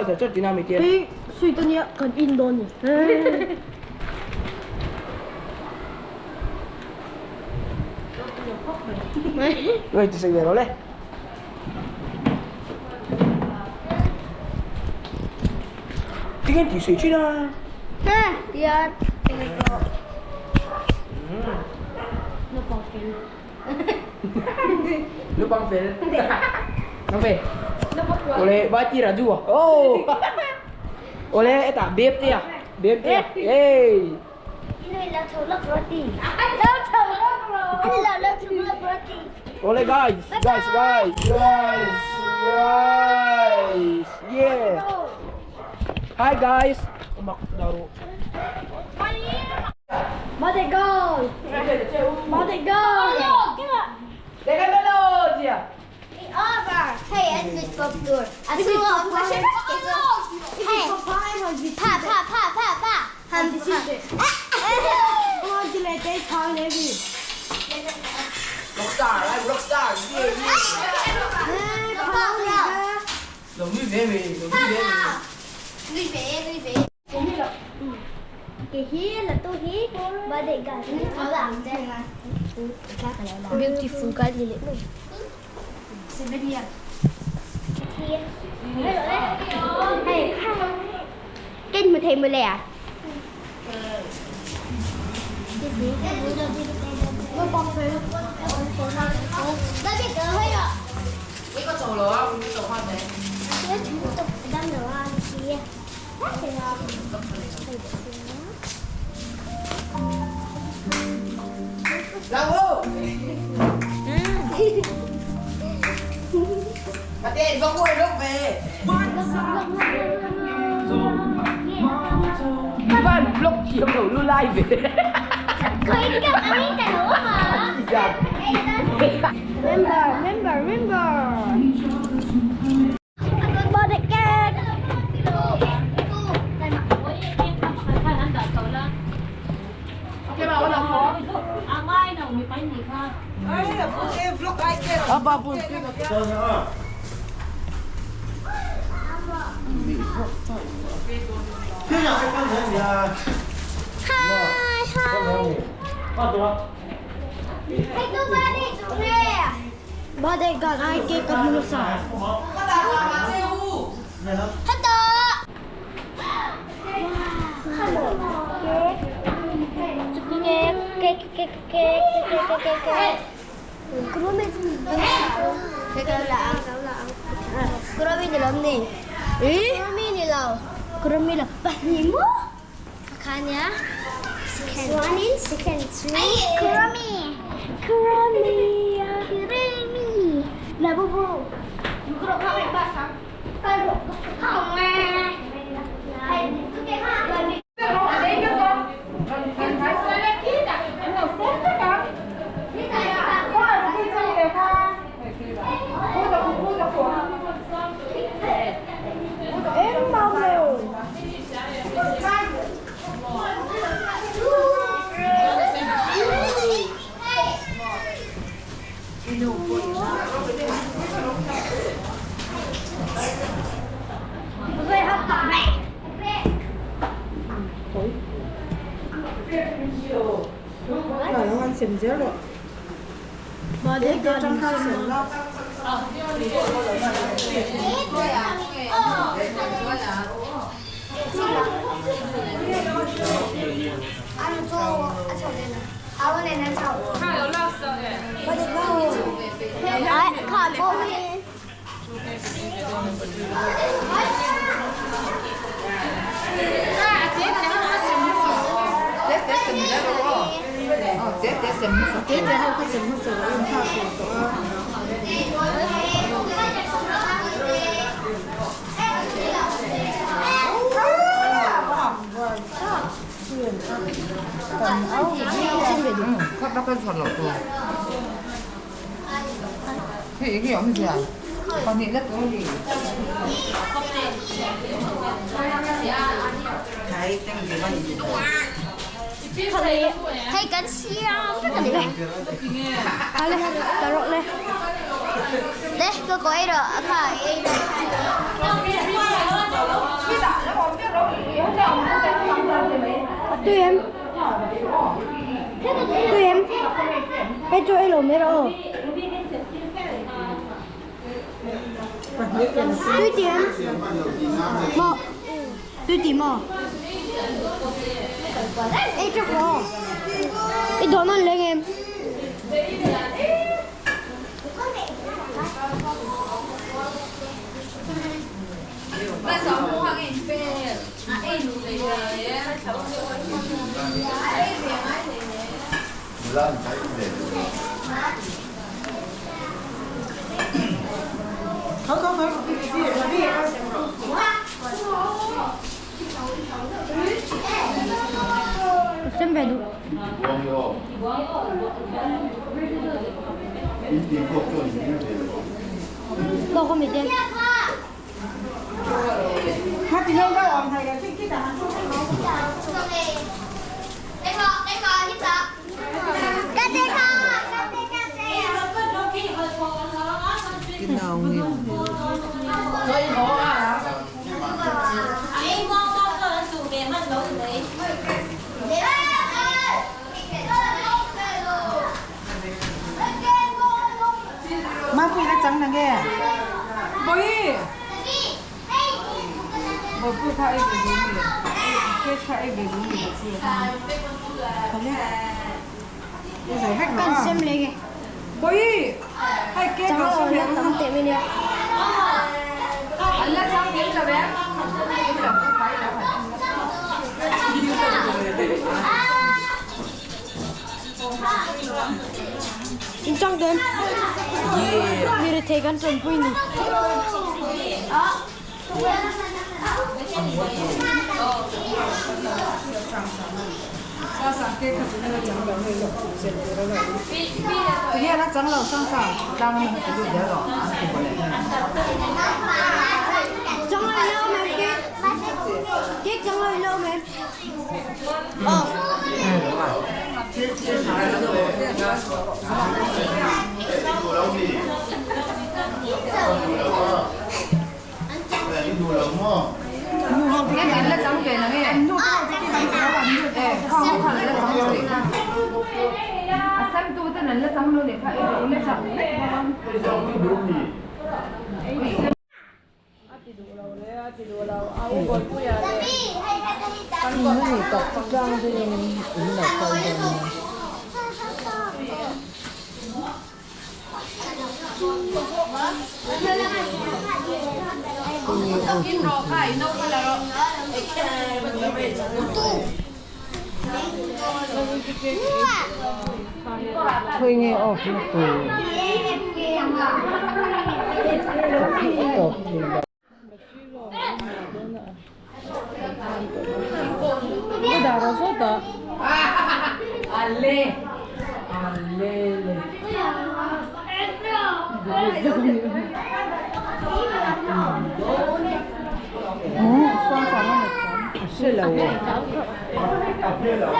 nghal char char tihna a mi tia. Hei sweet ania kan in dawn ni. Wait ti sak ve rawh le. Tinge tih sawi thin a. Tian Naupang fel. Naupang fel. Naupang Ole vai ti Raju à. Oh. Ole eta bếp tia. Bếp tia. Hey. Ole guys, guys, guys, guys, guys. Yeah. Hi guys. Umak daru. Bodyguard. Bodyguard. Teka gì à? Rockstar, I'm rockstar. Yeah, yeah. Giống như về về, giống như về về. Beautiful cái gì nữa? Kênh mình thêm mười lẻ. Làm ô. Bà tiền vòng quay lúc về. Bạn vlog chiếm đầu lưu live về. Dạ. Remember, remember, remember. Bodyguard. À, bà buồn. Hi, hi. Hey, go buddy, there. Bodyguard, ai kê cầm mưa xả. Hello. Kuromi. Kuromi. Kuromi. Labubu. Em mau lều. Bodyguard. Hey, kan siang. Ale, taruh le. Deh, kau kau air, apa air? A tui em? Tui em? Hei chu ei lo mai rawh aw. Tui ti em? Maw? Tui ti maw? Ei teuh rawh aw. I dawh nawn leng em? Ka sem ve duh. Tawk a mi te. Kan sem leh nge. Chang lo la tam teh mai nia. In chang ten. Mi ri thei kan tanpui ni. Chang lai lo mem cake. Cake chang lai lo mem. Khawi nge off na tur ka phih tawp thei lo.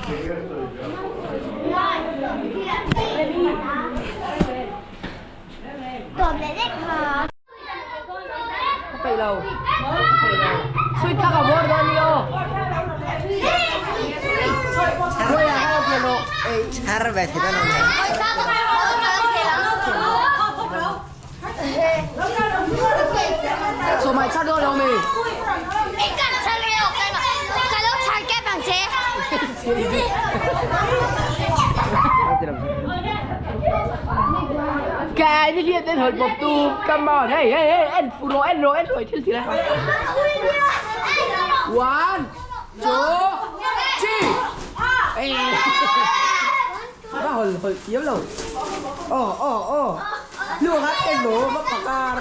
Ka peih lo. Sweet kha ka bawr dawn ni aw. Khawi ah kha pian rawh. Char ve thei dawn lo nge. Sawmai char dawn lo mi. Cái ni hian den hol bawp tu. Come on. Hey hey hey en fu rawh en rawh en rawh i thil thil a. One, two, three. Hey. Va hol hol thiam lo. Oh oh oh. Lu kha en lo va pakar.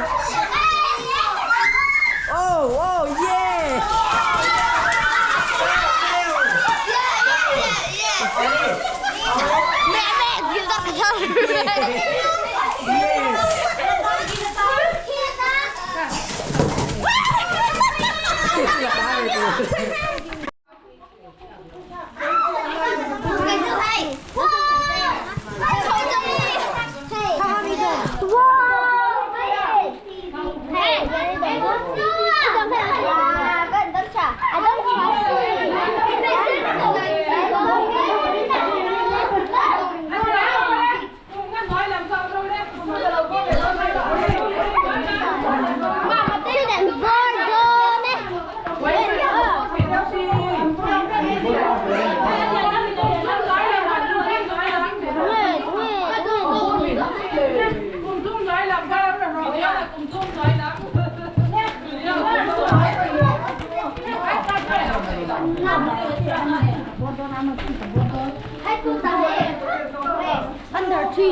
Oh oh yeah. Yes. Under 3.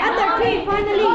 Under 3, finally.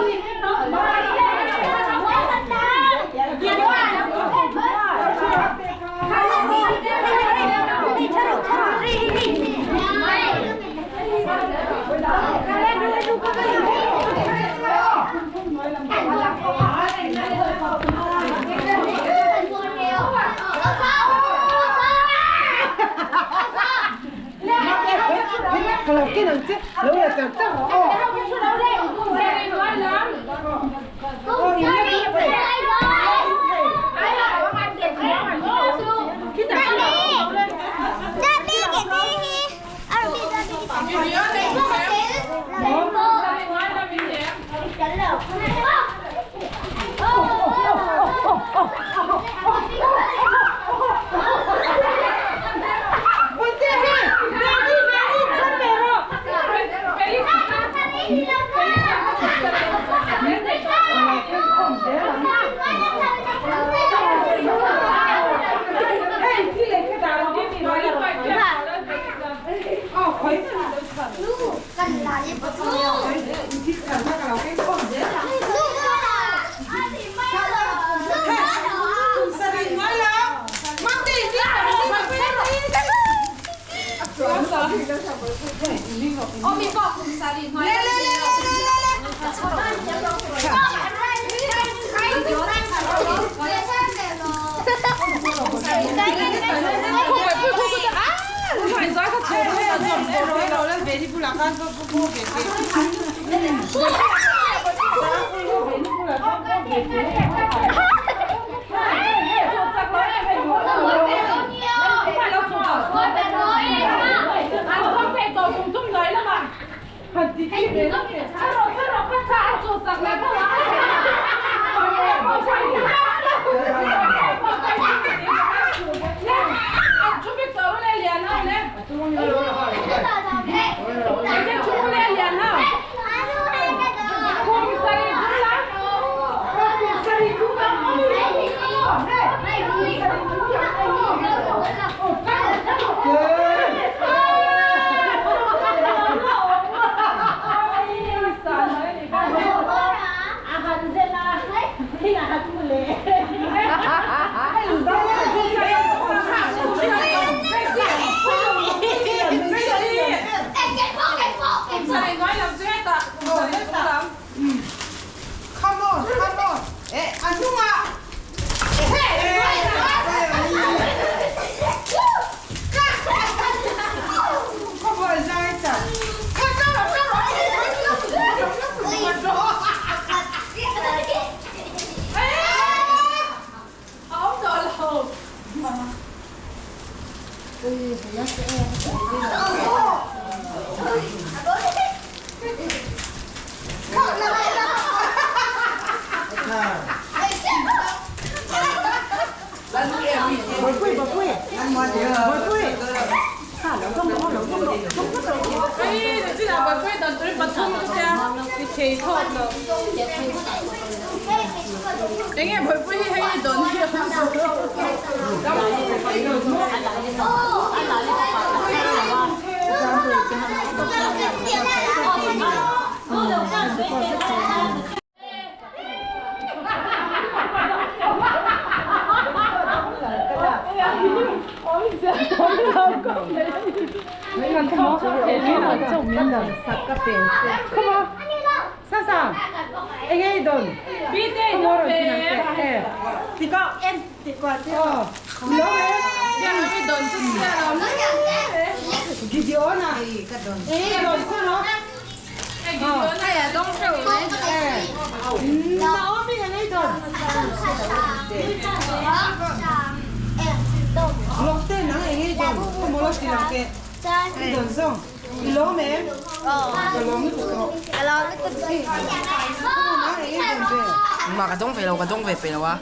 Ma ka dawng ve lo ka dawng ve pe lo a.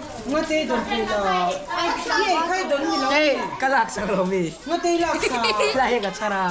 Hei ka lak sak lo mi. La hei ka chhar a.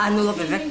Anu ka pe vek.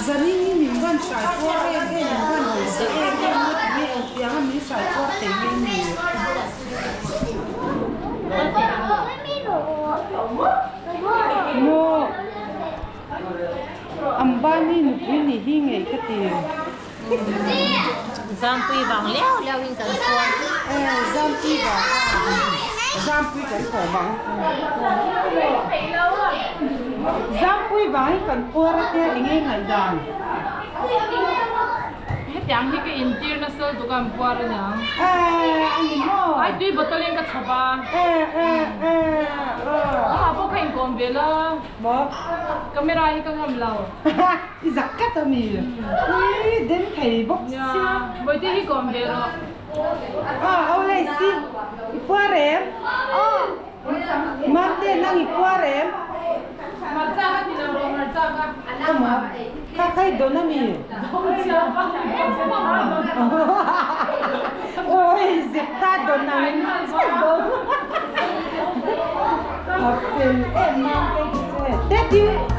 Zanin hi min van hrai puar em em, min van hausa em em a ti nge engtiang a min hrai puar thei nge ni? Maw Ambani nupui nih hi ngei ka ti. Zampui vang liau liau in kan puar. Eh, Zampui vang a, Zampui kan kawm ang. Zampui vang hi kan puar a tia enge ngaihdan? Hetiang hi ka intir nasa lutuk a an puar a niang. Eh, a ni maw? Ai tui bottle in ka chhawp a. Eh, eh, eh, aw. Amah pawh ka inkawm ve la. Maw? Camera hi ka ngam lo. I zak tlat a mi? Ui, den thei bawk sia. Nia, Bawihte hi kawm ve rawh. Aw, au lei si. I puar em? Aw. Mate, nang i puar em? Hmarcha ka ti lo rawh, hmarcha ka. Awma, kha kha i dawn a mi? Dawn chiah pa. Awi, zep ta dawn ang in chiah dawn. A fel em Mate hi chu e. Teddy!